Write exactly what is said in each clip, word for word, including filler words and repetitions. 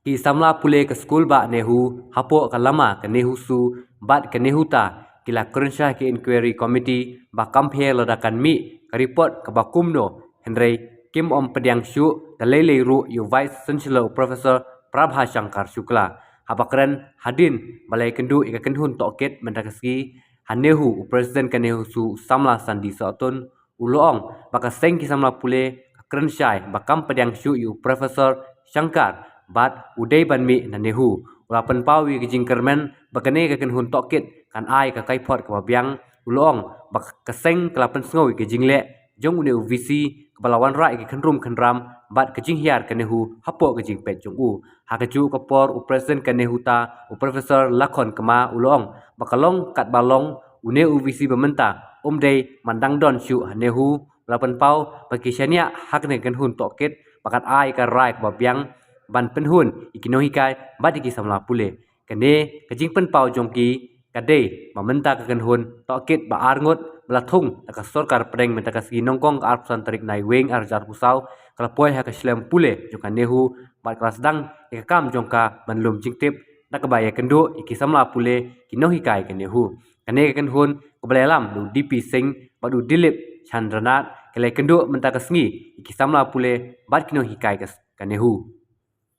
Ki samla pule ka skul bah NEHU hapoh ka lama ka NEHUSU bad ka NEHUTA ki la kren shai ha ka inquiry committee ba kam pher lada kan mih ka report kaba kumno, hynrei kim ym pdiang shuh. Da lei lei ruh ïa u Vice Chancellor u Professor Prabha Shankar Shukla haba kren hadien ba la ïakynduh ïa ka kynhun tohkit mynta ka sngi ha NEHU, u President ka NEHUSU u samla Sandi Sohtun u la ong ba ka seng ki samla pule ka kren shai ba kam pdiang shuh ïa u Professor Shankar bad u dei ban mih na NEHU. U la pynpaw ïa ka jingkyrmen ba kane ka kynhun tohkit kan ai ka kaiphod kaba biang. U la ong ba ka seng ka la pynsngew ïa ka jingleh jong une u VC kaba la wanrah ïa ka khynrum khynram bad ka jinghiar ka NEHU hapoh ka jingpeit jong u. Ha kajuh ka por u President ka NEHUTA u Professor Lakhon Kma u la ong ba ka long katba long, une u VC ba mynta um dei ban dang don shuh ha NEHU. U la pynpaw ba ki shaniah ha kane ka kynhun tohkit ba kan ai ka rai kaba biang ban pynhun ïa ki nonghikai bad ïa ki samla pule. Kane ka jingpynpaw jong ki ka dei ba mynta ka kynhun tohkit ba arngut ba la thung da ka sorkar pdeng mynta ka sngi nyngkong ka arphew san tarik Naiwieng arhajar arphew saw ka la poi ha ka shlem pule jong ka NEHU bad ka la sdang ïa ka kam jong ka ban lum jingtip da kaba ïakynduh ïa ki samla pule, ki nonghikai ka NEHU. Kane ka kynhun kaba la ïalam da u D P Singh bad u Dilip Chandranath ka la ïakynduh mynta ka sngi ïa ki samla pule bad ki nonghikai ka, ka NEHU.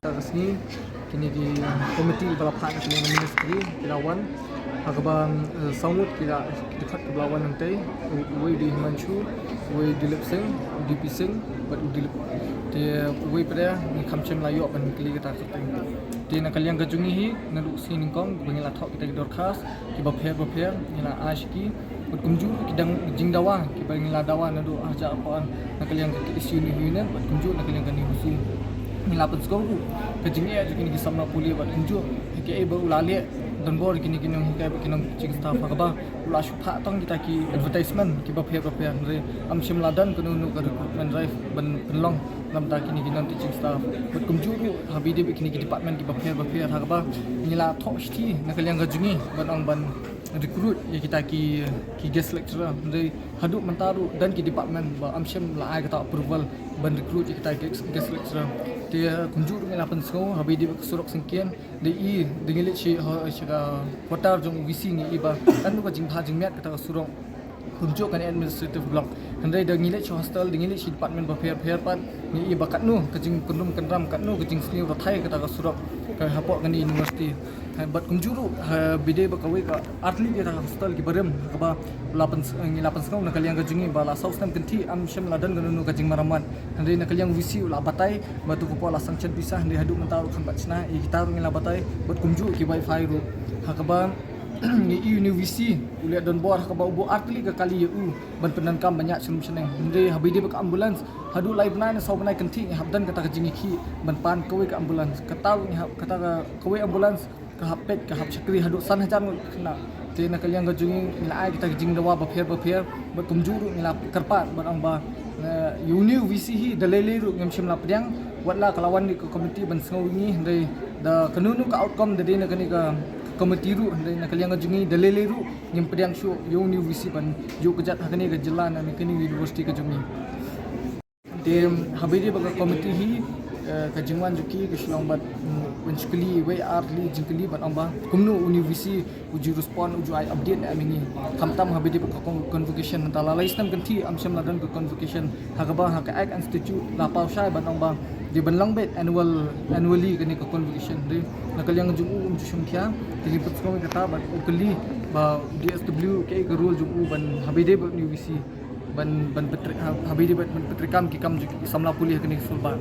Mynta ka sngi kine ki, uh, committee ba la phah na ka liang ministry ki la wan ha kaba, uh, saw ngut ki la, ki dkhot kiba la wan nangtei, u, uwei u dei Himanshu, uwei u Dilip Singh, u D P Singh bad u Dilip. Te uwei pat ngi kham shym la ïoh ban kylli kata ka kyrteng. Te na ka liang ka jong ngi hi naduh sngi nyngkong ba ngi la thoh kita ki dorkhas kiba pher ba pher ngi la ai sha ki. Bad kumjuh ki dang jingdawa kiba ngi la dawa naduh arhajar arphew ar na ka liang ka KSU NEHU Union bad kumjuh na ka liang ka NEHUSU. Ngi la pynsngew ruh ka jingeh jong kine ki samla pule bad kumjuh ha kaei ba u la leh donbor kine ki nonghikai bad ki nongteaching staff ha kaba u la shu phah tang kita ki advertisement kiba pher ba pher, hynrei ym shym la don kano kano ka recruitment drive ban pynlong na bynta kine ki nongteaching staff. Bad kumjuh ruh ha ba ïadei bad kine ki department kiba pher ba pher ha kaba ngi la thoh shithi na ka liang ka jong ngi ban ong ban recruit ïa kita ki, ki guest lecturer. Hynrei haduh mynta ruh don ki department ba ym shym la ai kata approval ban recruit ïa kita ki guest lecturer. Te kumjuh ruh ngi la pynsngew ha ba ïadei bad ka surok Syngkien, da i, da ngi leit sha, ha, sha ka quarter jong u VC ngi i ba katno ka jingbha jingmiat kata ka surok. Kumjuh kane administrative block. Hynrei da ngi leit sha hostel, da ngi leit sha department ba pher pher pat, ngi i ba katno ka jingkynrum kynram, katno ka jingsniew rathai kata ka surok ka hapoh kane university. Ha, bad kumjuh ruh ha ba ïadei bad kawei ka artylli kata ka hostel kiba rim ha kaba la pyns-, ngi la pynsngew na ka liang ka jong ngi ba la saw snem kynthih ym shym la don kano kano ka jingmaramat. Hynrei na ka liang VC u la batai ba tu ka por la sanction pisa, hynrei haduh mynta ruh kam pat shna. Ïa kita ruh ngi la batai bad kumjuh ki wifi ruh ha kaba ngi i une u VC u leh donbor ha kaba u buh artylli ka kali ïa u ban pyndonkam ban ïaid sha rum sha neng. Hynrei ha ba ïadei bad ka ambulance haduh lai bnai ne saw bnai kynthih ngi hap don kata ka jingïakhih ban pan kawei ka ambulance. Kata ngi hap, kata ka kawei ambulance ka hap peit, ka hap shakri haduh san hajar ngut ki khynnah. Te na ka liang ka jong ngi ngi la ai kita ki jingdawa ba pher ba pher bad kumjuh ruh ngi la kyrpad bad ong ba, eh, ïa une u VC hi da lei lei ruh ngim shym la pdiang, wat la ka la wan ïa ka committee ban sngew ïa ngi, hynrei da kano kano ka outcome da dei na kane ka committee ruh, hynrei na ka liang ka jong ngi da lei lei ruh ngim pdiang shuh ïa une u VC ban ïuh kjat ha kane ka jylla ne kane ka university ka jong ngi. Te ha ba ïadei bad ka committee hi, eh, ka jingwan jong ki ka shu long bad, mm, ban shu kylli wei ar tylli jingkylli bad ong ba kumno une u VC u ju respond, u ju ai update ne em ïa ngi. Khamtam ha ba ïadei bad ka con-, convocation, mynta la lai snem kynthih ym shym la don ka convocation. Ha kaba ha ka Act Institute la paw shai bad ong ba dei ban long beit annual, annually kane ka convocation. Te na ka liang jong u um ju shim khia, te ngi pynsngew ïa kata bad u kylli ba DSW kaei ka role jong u ban ha ba ïadei bad une u VC ban, ban pyntreikam, ha, ha ba ïadei bad ban pyntreikam ki kam jong ki samla pule ha kane ka surok.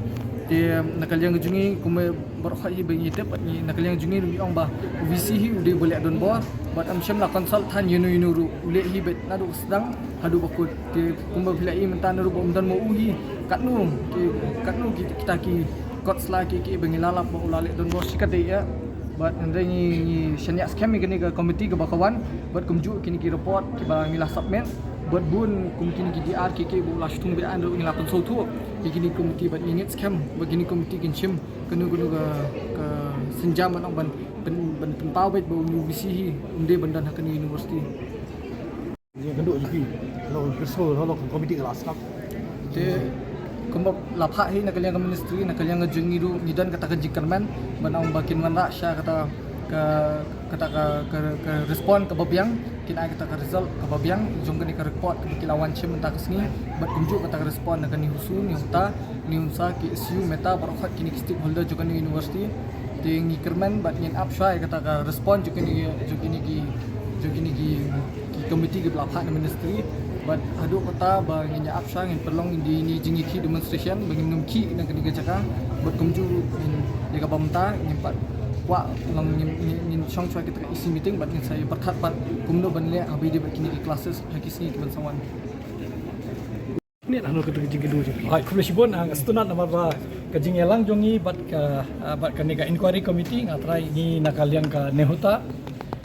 Te na ka liang jong ngi kumba baroh hi ba ngi tip, ngi na ka liang jong ngi ngi ong ba u VC hi u dei ba leh donbor bad ym shym la consult than ïano ïano ruh, u leh hi beit naduh sdang haduh ba kut. Te kumba phi la i mynta naduh ba um don ma u hi, katno ki, katno ki, kita ki kot sla ki, ki ba ngi la lap ba u la leh donbor shi katdei eh. Bad hynrei ngi, ngi shaniah skhem ïa kane ka committee kaba ka wan bad kumjuh kine ki report kiba ngi la submit bad bun kum kine ki DR ki, ki ba u la shong beit, hynrei ngi la pynsngewthuh ïa kine ki committee bad ngi ngeit skhem ba kine ki committee kin shim kano kano ka, ka sienjam ban ong ban, ban, ban pynpaw beit ba une u VC hi um dei ban don ha kane ka university. Ïa ka duh jong phi, halor ka, halor ka committee ka la sngap. Te Kumba la phah hi na ka liang ka ministry, na ka liang ka jong ngi ruh ngi don kata ka jingkyrmen ban ong ba kin wanrah sha kata ka, kata ka, ka, ka respond kaba biang, kin ai kata ka result kaba biang jong kane ka report kaba ki la wan shim mynta ka sngi. Bad kumjuh kata ka respond na ka NEHUSU, NEHUTA, NEHUNSA, KSU, META, baroh khat kine ki stakeholder jong kane ka university. Te ngi kyrmen bad ngin ap shwa ïa kata ka respond jong kine, jong kine ki, jong kine ki, ki committee kiba la phah na ministry. Bad haduh kata ba ngin ïa ap shwa, ngin pynlong ïa kine ki jingïakhih demonstration ba ngin nym khih na kane ka jaka. Bad kumjuh ngin, ïa kaba mynta ngin pat kwah long ngin, ngin, ngin shong shwa kata ka E C meeting bad ngin sa ïa pyrkhat pat kumno ban leh haba ïadei bad kine ki classes ha ki sngi kiban sa wan. Ni hano ka tu ka jingkynduh jong ki. Hai, khublei shibun, ah, nga sngewtynnat namar ba ka jingïalang jong ngi bad ka, ah, bad kane ka inquiry committee, nga trai ngi na ka liang ka NEHUTA.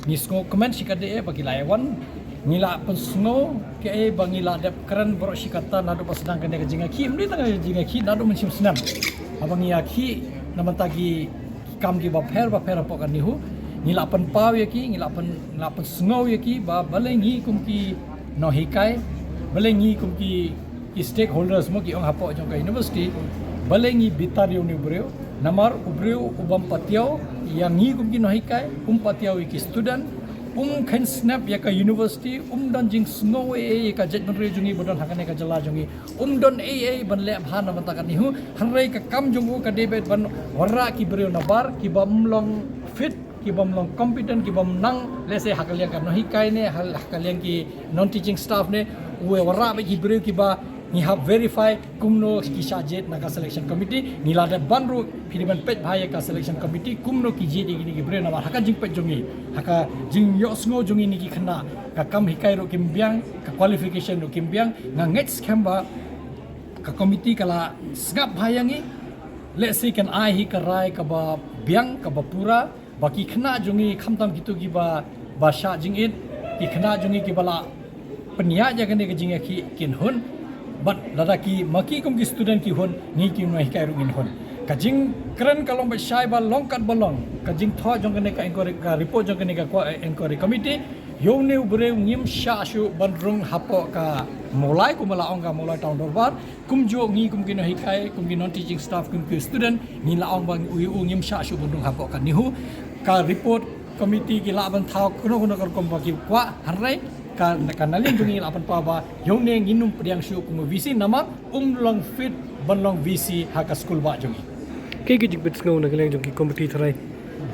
Ngi sngewkmen shikatdei eh ba ki la ïa wan. Ngi la pynsngew kaei ba ngi la dep kren baroh shi katta naduh ba sdang kane ka jingïakhih. Ym dei tang ka jingïakhih, naduh mynshem snem haba ngi ïakhih na bynta ki kam kiba pher ba pher hapoh ka NEHU. Ngi la pynpaw ïa ki, ngi la pyn, ngi la pynsngew ïa ki ba balei ngi kum ki nonghikai, balei ngi kum ki, ki stakeholders mo ki ong hapoh jong ka university, balei ngi bitar ïa une u briew, namar u briew u bym patiaw ïa ngi kum ki nonghikai, um patiaw ïa ki student, um kheiñ snep ïa ka university, um don jingsngew ei ei ïa ka jaitbynriew jong ngi ba don ha kane ka jylla jong ngi, um don ei ei ban leh bha na bynta ka NEHU. Hynrei ka kam jong u ka dei ban wanrah ki briew nabar ki bym long fit, ki bym long competent, ki bym nang, let's say, ha ka liang ka nonghikai ne ha, ha ka liang ki non-teaching staff ne. U wanrah beit ki briew kiba ngi hap verify kumno ki shah jied na ka selection committee. Ngi la dep ban ruh, phi dei ban peit bha ïa ka selection committee kumno ki jied ïa kine ki briew namar ha ka jingpeit jong ngi, ha ka jingïohsngew jong ngi ne ki khynnah, ka kam hikai ruh kim biang, ka qualification ruh kim biang. Nga ngeit skhem ba ka committee ka la sngap bha ïa ngi. Let's say kan ai hi ka rai kaba biang, kaba pura, ba ki khynnah jong ngi khamtam kito kiba, ba shah jingit, ki khynnah jong ngi kiba la pynïaid ïa kane ka jingïakhih kin hun. Bad lada ki, ma ki kum ki student ki hun, ngi ki nonghikai ruh ngin hun. Ka jingkren ka long beit shai ba long kat ba long ka jingthoh jong kane ka inquiry, ka report jong kane ka, eh, inquiry committee. Ïa une u briew ngim shah shuh ban rung hapoh ka Mawlai, kumba la ong ka Mawlai Town Dorbar. Kumjuh ngi kum ki nonghikai, kum ki non-teaching staff, kum ki student, ngi la ong ba u, u ngim shah shuh ban rung hapoh ka NEHU. Ka report committee ki lah ban thaw kano kano ka rukom ba ki kwah, hynrei ka, ka na liang jong ngi la pynpaw ba ïa une ngin ym pdiang shuh kum u VC namar um long fit ban long VC ha ka skul bah jong ngi. Kaei ka jingpynsngew na ka liang jong ki committee tharai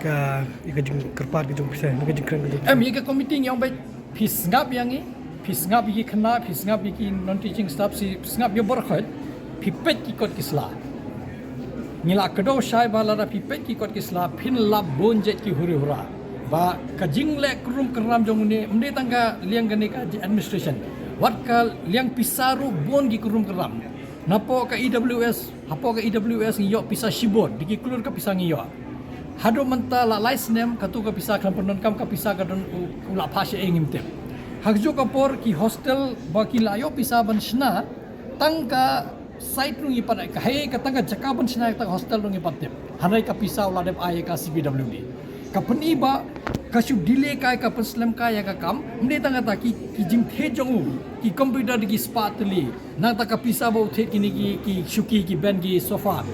ka, ïa ka jingkyrpad ka jong phi, na ka jingkren ka jong phi? Em, ïa ka committee ngi ong beit phi sngap ïa ngi, phi sngap ïa ki khynnah, phi sngap ïa ki non-teaching staff, phi sngap ïa baroh khoit, phi peit ki kot ki sla. Ngi la kdew shai ba lada phi peit ki kot ki sla phin lap bun jait ki huri hura. Ba ka jingleh krum kram jong une, ym dei tang ka liang kane ka administration, wat ka liang pisa ruh bun ki krum kram. Napoh ka E W S, hapoh ka E W S ngi ïoh pisa shibun, da ki klur ka pisa ngi ïoh. Haduh mynta la lai snem, kato ka pisa kan pyndonkam, ka pisa ka don u, u la phah shaei ngim tip. Ha kajuh ka por ki hostel ba ki la ïoh pisa ban shna, tang ka site ruh ngi pat, ka hei ka tang ka jaka ban shna ïa ka hostel ruh ngi pat tip. Hynrei ka pisa u la dep ai ïa ka C P W D. Ka pyni ba ka shu delay kai, ka pynslem kai ïa ka kam. Ym dei tang kata, ki, ki jingthied jong u, ki computer da ki spah tylli. Nangta ka pisa ba u thied kine ki, ki shuki, ki bench, ki sofa,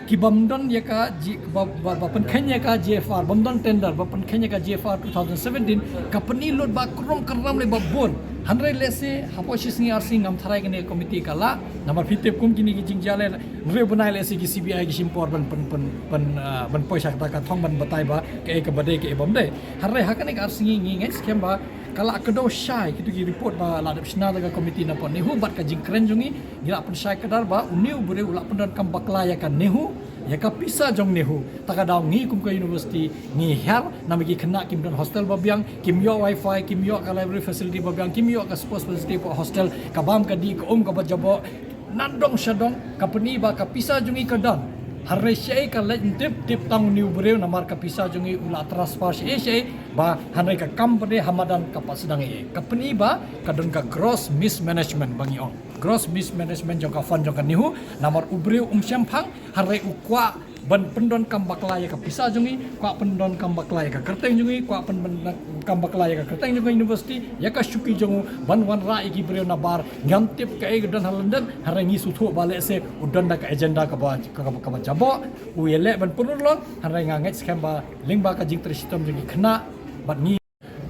ki bym don ïa ka ji, ba, ba, ba pynkheiñ ïa ka G F R, bym don tender, ba pynkheiñ ïa ka G F R two thousand seventeen, ka pyni lut ba krum kram leh ba bun. Hynrei lehse hapoh shi sngi ar sngi ngam tharai kane ka committee ka lah, namar phi tip kum kine ki jingjia leh, hynrei u bnai lehse ki C B I ki shim por ban, ban, ban, ban, ah, ban poi sha kata ka thong ban batai ba kaei kaba dei, kaei bym dei. Hynrei ha kane ka ar sngi ngi ngeit skhem ba ka la kdew shai kito ki report ba la dep shna da ka committee napoh NEHU bad ka jingkren jong ngi, ngi la pynshai kdar ba une u briew u la pyndonkam bakla ïa ka NEHU, ïa ka pisa jong NEHU. Ta ka daw ngi kum ka university ngi hiar namar ki khynnah kim don hostel ba biang, kim ïoh wifi, kim ïoh ka library facility ba biang, kim ïoh ka sports facility hapoh hostel, ka bam ka dih, ka um kaba jaboh, nadong shadong. Ka pyni ba ka pisa jong ngi ka don. Hynrei shaei ka leit ym tip, tip tang une u briew namar ka pisa jong ngi u la transfer shaei shaei, ba hynrei ka kam pat de ha madan ka pat sdang ei ei. Ka pyni ba ka don ka gross mismanagement ba ngi ong. Gross mismanagement jong ka fund jong ka NEHU, namar u briew um shemphang, hynrei u kwah Ban pyndonkam bakla ïa ka pisa jong ngi, kwah pyndonkam bakla ïa ka kyrteng jong ngi, kwah pyndonkam bakla ïa ka kyrteng jong ka university, ïa ka shuki jong u, ban wanrah ïa ki briew na bar. Ngam tip kaei ka don ha London, hynrei ngi sngewthuh ba lehse u don da ka agenda kaba, kaba, kaba jaboh, u ïaleh ban pynurlong, hynrei nga ngeit skhem ba lyngba ka jingtrei shitom jong ki khynnah bad ngi.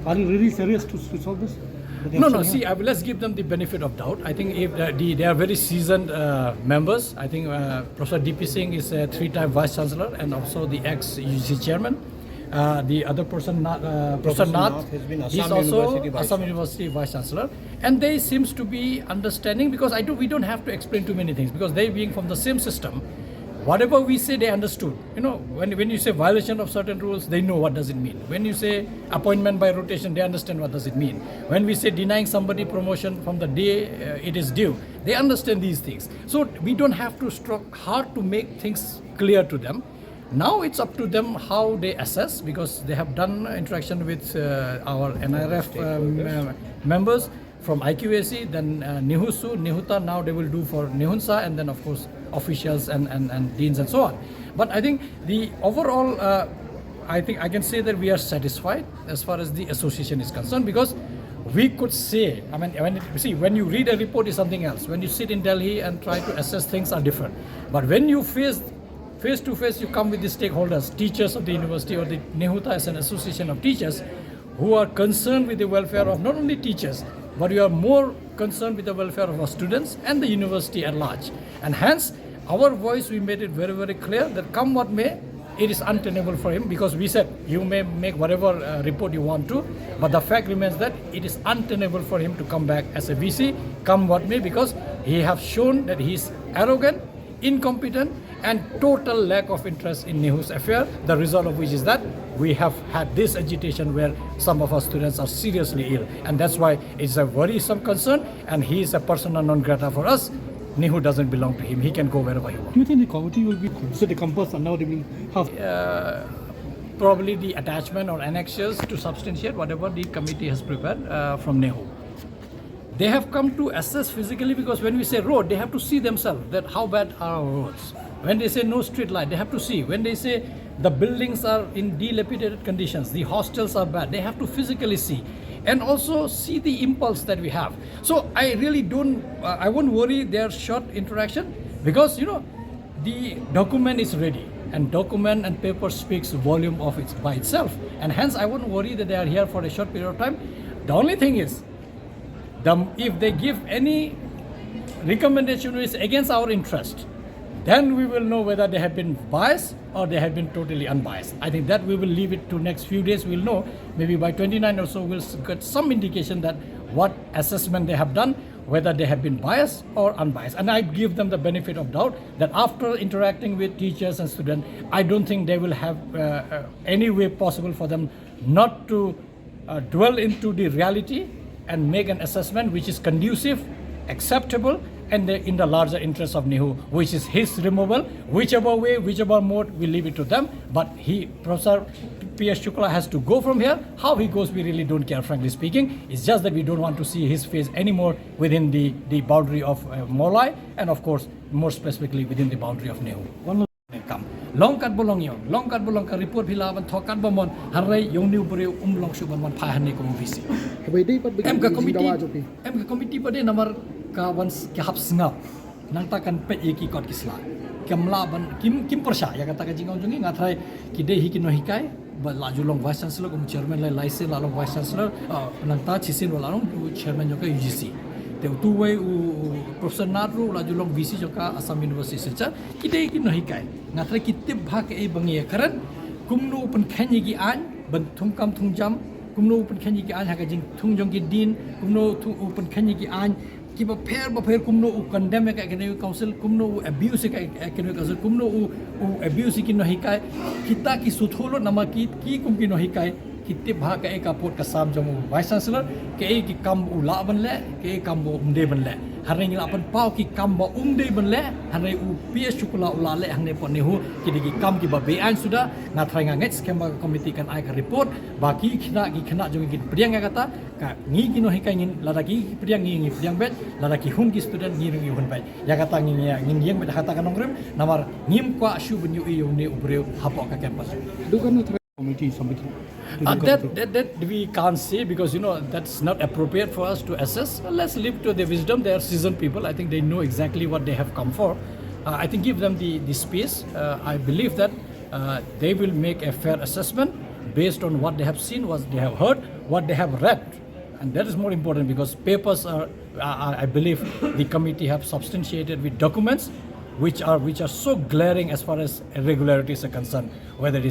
Are you really serious to, to solve this? The No, no, election here? See, I, let's give them the benefit of doubt. I think if the, the, they are very seasoned uh, members. I think uh, Professor D P Singh is a three-time vice chancellor and also the ex-U G C chairman. Uh, the other person, Nath, uh, Professor Professor Nath, Nath has been he's Assam also University vice Assam chancellor. University vice chancellor. And they seems to be understanding because I do, we don't have to explain too many things because they being from the same system, whatever we say, they understood. You know, when, when you say violation of certain rules, they know what does it mean. When you say appointment by rotation, they understand what does it mean. When we say denying somebody promotion from the day uh, it is due, they understand these things. So we don't have to struggle hard to make things clear to them. Now it's up to them how they assess, because they have done interaction with uh, our N R F um, uh, members from I Q A C, then uh, NEHUSU, NEHUTA, now they will do for NEHUNSA, and then of course officials and, and, and deans and so on. But I think the overall, uh, I think I can say that we are satisfied as far as the association is concerned, because we could say, I mean, when, see, when you read a report is something else. When you sit in Delhi and try to assess, things are different. But when you face face to face, you come with the stakeholders, teachers of the university or the NEHUTA as an association of teachers who are concerned with the welfare of not only teachers, but we are more concerned with the welfare of our students and the university at large. And hence, our voice, we made it very, very clear that come what may, it is untenable for him, because we said, "You may make whatever uh, report you want to, but the fact remains that it is untenable for him to come back as a V C, come what may, because he has shown that he is arrogant, incompetent, and total lack of interest in NEHU's affair, the result of which is that we have had this agitation where some of our students are seriously ill, and that's why it's a worrisome concern, and he is a persona non grata for us. NEHU doesn't belong to him. He can go wherever he wants." Do you think the committee will be, so the campus and now they will have Uh, probably the attachment or annexures to substantiate whatever the committee has prepared uh, from NEHU. They have come to assess physically, because when we say road, they have to see themselves that how bad are our roads. When they say no street light, they have to see. When they say the buildings are in dilapidated conditions, the hostels are bad, they have to physically see and also see the impulse that we have. So I really don't, uh, I won't worry their short interaction, because, you know, the document is ready, and document and paper speaks volume of its by itself, and hence I won't worry that they are here for a short period of time. The only thing is, the, if they give any recommendation which is against our interest, then we will know whether they have been biased or they have been totally unbiased. I think that we will leave it to next few days. We'll know. Maybe by twenty-nine or so, we'll s- get some indication that what assessment they have done, whether they have been biased or unbiased. And I give them the benefit of doubt that after interacting with teachers and students, I don't think they will have uh, uh, any way possible for them not to uh, dwell into the reality and make an assessment which is conducive, acceptable, and the, in the larger interest of NEHU, which is his removal, whichever way, whichever mode, we leave it to them. But he, Professor P S Shukla, has to go from here. How he goes, we really don't care, frankly speaking. It's just that we don't want to see his face anymore within the, the boundary of uh, Mawlai, and of course, more specifically within the boundary of NEHU. Kam. Long kat ba long ïong, long kat ba long ka report phi lah ban thok kat ba mon, hynrei ïong new briew um long shuh ban wan phai hangne kum V C. Haba dei pat ba Em ka ki committee, dawa jong phi. Em ka committee pat dei namar ka wan s- ka hap sngap. Nangta kan peit ïa ki kot ki sla. Kam lah ban kim kim pyrshah ïa kata ka jingong jong ngi, nga tharai ki dei hi ki nonghikai, ba la ju long vice chancellor, kum chairman lai lai sien la long vice chancellor, ah, nangta shisien ba la long u chairman jong ka U G C. Te utu wei u u Professor Nath ruh la ju long V C jong ka Assam University Silchar. Ki dei ki nonghikai. Nga tharai ki tip bha kaei ba ngi ïa kren. Kumno u pynkheiñ ïa ki aiñ ban thung kam thung jam, kumno u pynkheiñ ïa ki aiñ ha ka jingthung jong ki dean, kumno u pynkheiñ ïa ki aiñ kiba pher ba pher, kumno u condemn ïa ka academic council, kumno u abuse ïa ka academic council, kumno u, u abuse ïa ki nonghikai. Kita ki sngewthuh lut namar ki, ki kum ki nonghikai Ki tip ha kaei ka pud ka sam jong u Vice Chancellor, kaei ki kam u lah ban leh, kaei kam ba um dei ban leh. Hynrei ngi la pynpaw ki kam ba um dei ban leh, hynrei u P S Shukla u la leh hangne pat NEHU, ki dei ki kam kiba be-aiñ suda. Nga tharai nga ngeit skhem ba ka committee kan ai ka report, ba ki khynnah, ki khynnah jong ngi kin pdiang ïa kata. Ka ngi ki nonghikai ngin, lada ki pdiang ngi, ngi pdiang beit, lada ki hun ki student ngi ruh ngi hun beit. Ïa kata ngi, ngi, ngin ïeng beit ha kata ka nongrim, namar ngim kwah shuh ban ïohi ïa une u briew hapoh ka campus. Committee submitted. Uh, that, that, that we can't say because, you know, that's not appropriate for us to assess. Uh, let's leave to their wisdom. They are seasoned people. I think they know exactly what they have come for. Uh, I think give them the, the space. Uh, I believe that uh, they will make a fair assessment based on what they have seen, what they have heard, what they have read. And that is more important because papers are, are, are, I believe, the committee have substantiated with documents which are, which are so glaring as far as irregularities are concerned, whether it is